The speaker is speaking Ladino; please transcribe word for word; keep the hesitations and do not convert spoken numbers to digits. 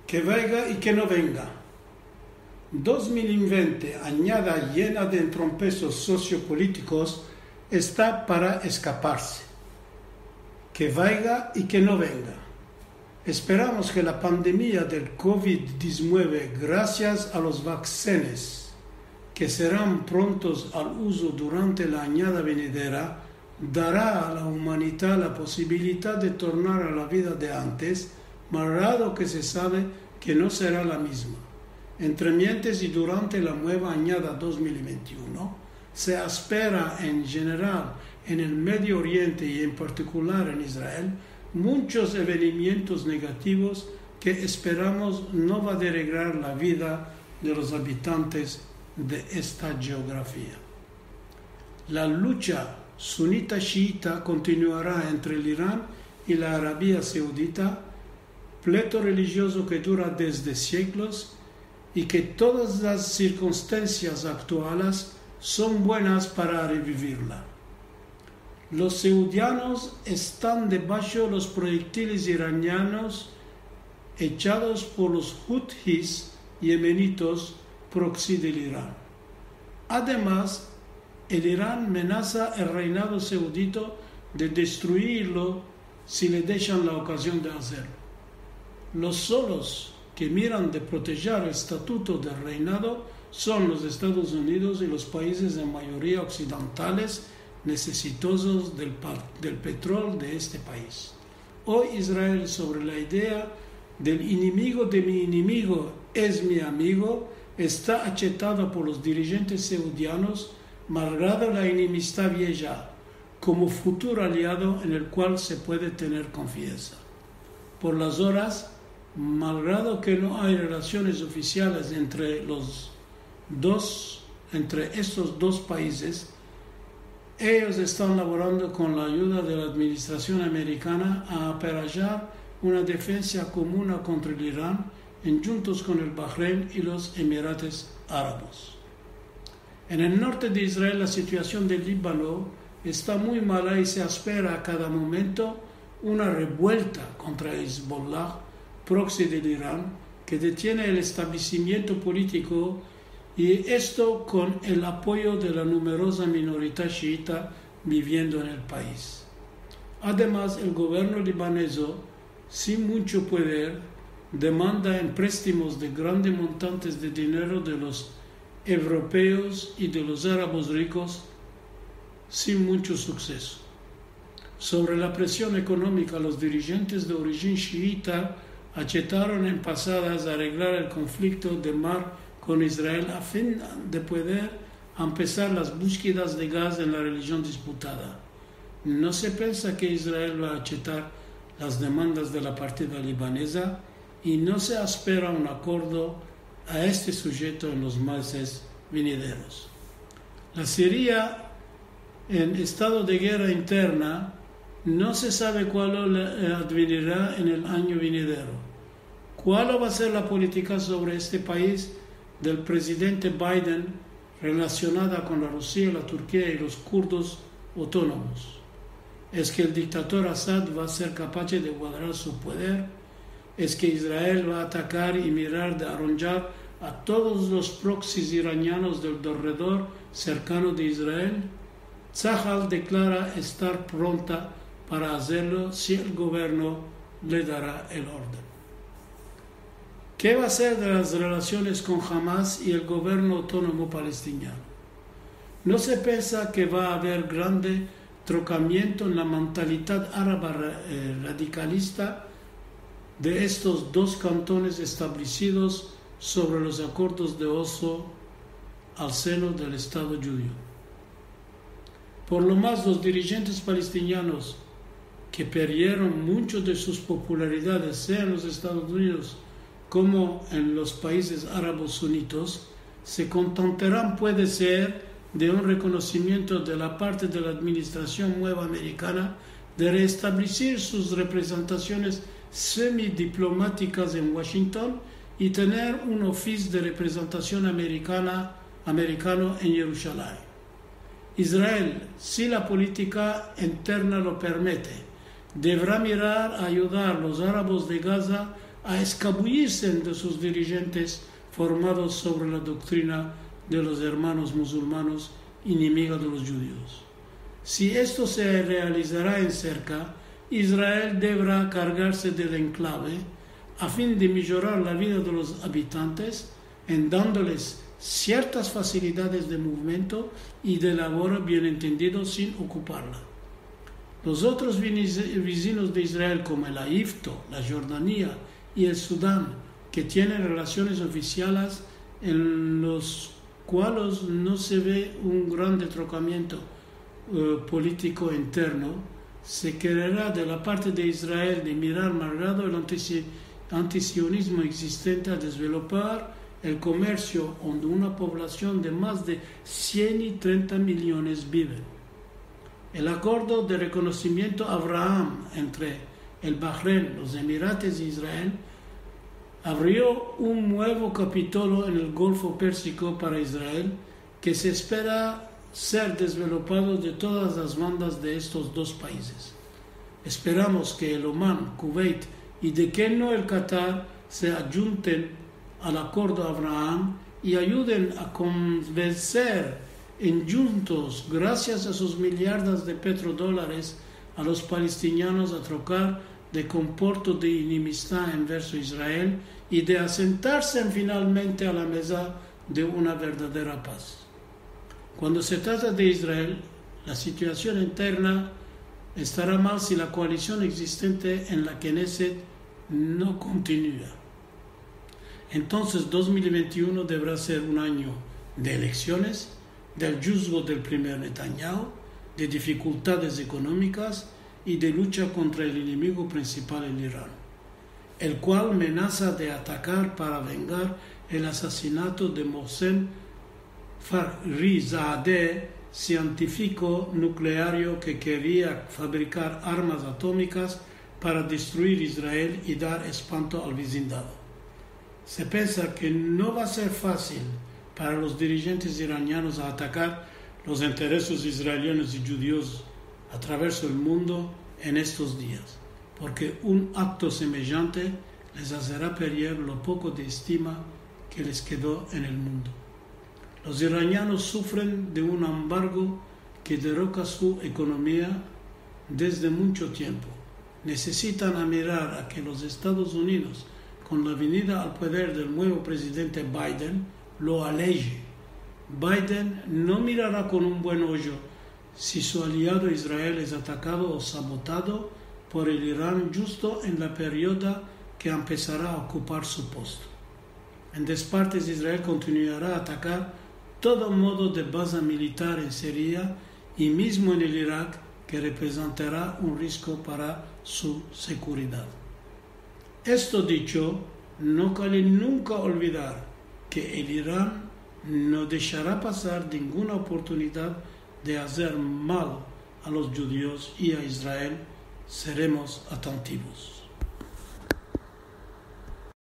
Ke vayga i ke no venga. Dos mil i vente, anyada yena de entrompesos sosio-politikos, esta para eskaparse. Ke vayga i ke no venga. Esperamos ke la pandemia del kovid dizinueve, grasias a los vaksenes ke seran prontos al uzo durante la anyada venidera, dara a la umanidad la posibilidad de tornar a la vida de antes, malgrado ke se save ke no sera la mizma. Entremientes i durante la mueva anyada dos mil i vente i uno, se espera en jeneral en el Medio Oriente i en partikular en Israel munchos evenimientos negativos ke esperamos no va a deregrar la vida de los abitantes de esta jeografia. La lucha sunita-shiita kontinuara entre el Iran i la Arabia Saudita, pleto relijiozo ke dura desde siglos i ke todas las sirkunstansias aktuales son buenas para revivirla. Los saudianos estan debasho los proyektiles iranianos echados por los hutis yemenitos, proksi del Iran. Ademas, el Iran menasa el reinado saudito de destruirlo si le deshan la okazion de azerlo. Los solos ke miran de protejar el estatuto del reinado son los Estados Unidos i los paizes en mayoria oksidentales nesesitozos del pa-, del petrol de este paiz. Oy Israel, sovre la idea del inimigo de mi inimigo es mi amigo, esta achetado por los dirijentes saudianos, malgrado la enemistad vieja, komo futuro aliado en el kual se puede tener konfiansa. Por las oras, malgrado ke no ay relasiones ofisiales entre los dos, entre estos dos paizes, eyos estan lavorando kon la ayuda de la administrasion amerikana a aparajar una defensa komuna kontra el Iran, endjuntos kon el Bahrein i los Emirates Arabos. En el norte de Israel, la situasion del Libano esta muy mala i se espera a kada momento una revuelta kontra Hezbollah, proksi del Iran, ke detiene el establesimiento politiko, i esto kon el apoyo de la numeroza minoridad shiita biviendo en el paiz. Ademas, el governo libanezo, sin muncho poder, demanda emprestimos de grande montantes de dinero de los evropeos i de los arabos rikos, sin muncho sukseso. Sovre la presion ekonomika, los dirijentes de orijin shiita achetaron en pasadas areglar el konflikto de mar kon Israel a fin de poder empesar las buskidas de gaz en la rejion disputada. No se pensa ke Israel va a achetar las demandas de la partida libaneza i no se espera un akordo a este sujeto en los mezes venideros. La Siria en estado de gerra interna no se save kualo le, eh, advinira en el anyo venidero. Kualo va a ser la politika sovre este paiz del prezidente Biden relasionada kon la Rusia, la Turkia i los kurdos otonomos? Es ke el diktador Assad va a ser kapaz de guardar su poder? Es ke Israel va a atakar i mirar de aronjar a todos los proksis iranianos del derredor serkano de Israel? Tsahal deklara estar pronta para azerlo si el governo le dara el orden. Ke va a ser de las relasiones kon Hamas i el governo otonomo palestiniano? No se pensa ke va a aver grande trokamiento en la mentalidad araba ra-, eh, radikalista de estos dos kantones establesidos sovre los akordos de Oslo al seno del Estado djudio. Por lo mas, los dirijentes palestinianos ke perdieron muncho de sus popularidades, sea en los Estados Unidos komo en los paizes arabos sunitos, se kontentaran, puede ser, de un rekonosimiento de la parte de la administrasion mueva amerikana de reestablesir sus reprezentasiones semidiplomaticas en Washington i tener un ofis de reprezentasion amerikana, amerikano en Yerushalayim. Israel, si la politika interna lo permete, devera mirar a ayudar los arabos de Gaza a eskabuyirse de sus dirijentes formados sovre la doktrina de los ermanos muzulmanos, enemiga de los djudios. Si esto se realizara en serka, Israel devera kargarse del enklave a fin de mijorar la vida de los abitantes en dandoles siertas fasilidades de muvimento i de lavoro, bien entendido, sin okuparla. Los otros viniz-, vizinos de Israel, komo el Ejipto, la Jordania i el Sudan, ke tienen relasiones ofisiales en los kualos no se ve un grande trokamiento, eh, politiko interno, se kerera de la parte de Israel de mirar, malgrado el antisi-, antisionizmo egzistente, a desvelopar el komersio onde una povolasyon de mas de sien i trenta milyones biven. El akordo de rekonosimiento Abraham entre el Bahrein, los Emirates i Israel avrio un muevo kapitolo en el Golfo Persiko para Israel, ke se espera ser desvelopado de todas las bandas de estos dos paizes. Esperamos ke el Oman, Kuveit i, de ke no, el Katar se adjunten al akordo Abraham i ayuden a konvenser endjuntos, grasias a sus milyardas de petrodolares, a los palestinianos a trokar de komporto de enemistad enverso Israel i de asentarse finalmente a la meza de una verdadera paz. Kuando se trata de Israel, la situasyon interna estara mal si la koalisyon egzistente en la Knesset no kontinua. Entonses, dos mil i vente i uno devera ser un anyo de eleksiones, del djuzgo del primer Netanyahu, de difikultades ekonomikas i de lucha kontra el enemigo prinsipal, el Iran, el kual menasa de atakar para vengar el asasinato de Mohsen Fakhrizadeh, sientifiko nukleario ke keria fabrikar armas atomikas para destruir Israel i dar espanto al vizindado. Se pensa ke no va a ser fasil para los dirijentes iranianos a atakar los intereses israelianos i djudios a traverso el mundo en estos dias, porke un akto semejante les azera perder lo poko de estima ke les kedo en el mundo. Los iranianos sufren de un embargo ke derroka su ekonomia desde muncho tiempo. Nesesitan amirar a ke los Estados Unidos, kon la venida al poder del muevo prezidente Biden, lo aleje. Biden no mirara kon un buen ojo si su aliado Israel es atakado o sabotado por el Iran djusto en la perioda ke empesara a okupar su posto. En despartes, Israel kontinuara a atakar todo modo de baza militar en Siria i mizmo en el Irak, ke reprezentara un risko para su seguridad. Esto dicho, no kale nunka olvidar ke el Iran no deshara pasar ninguna oportunidad de azer mal a los djudios i a Israel. Seremos atentivos.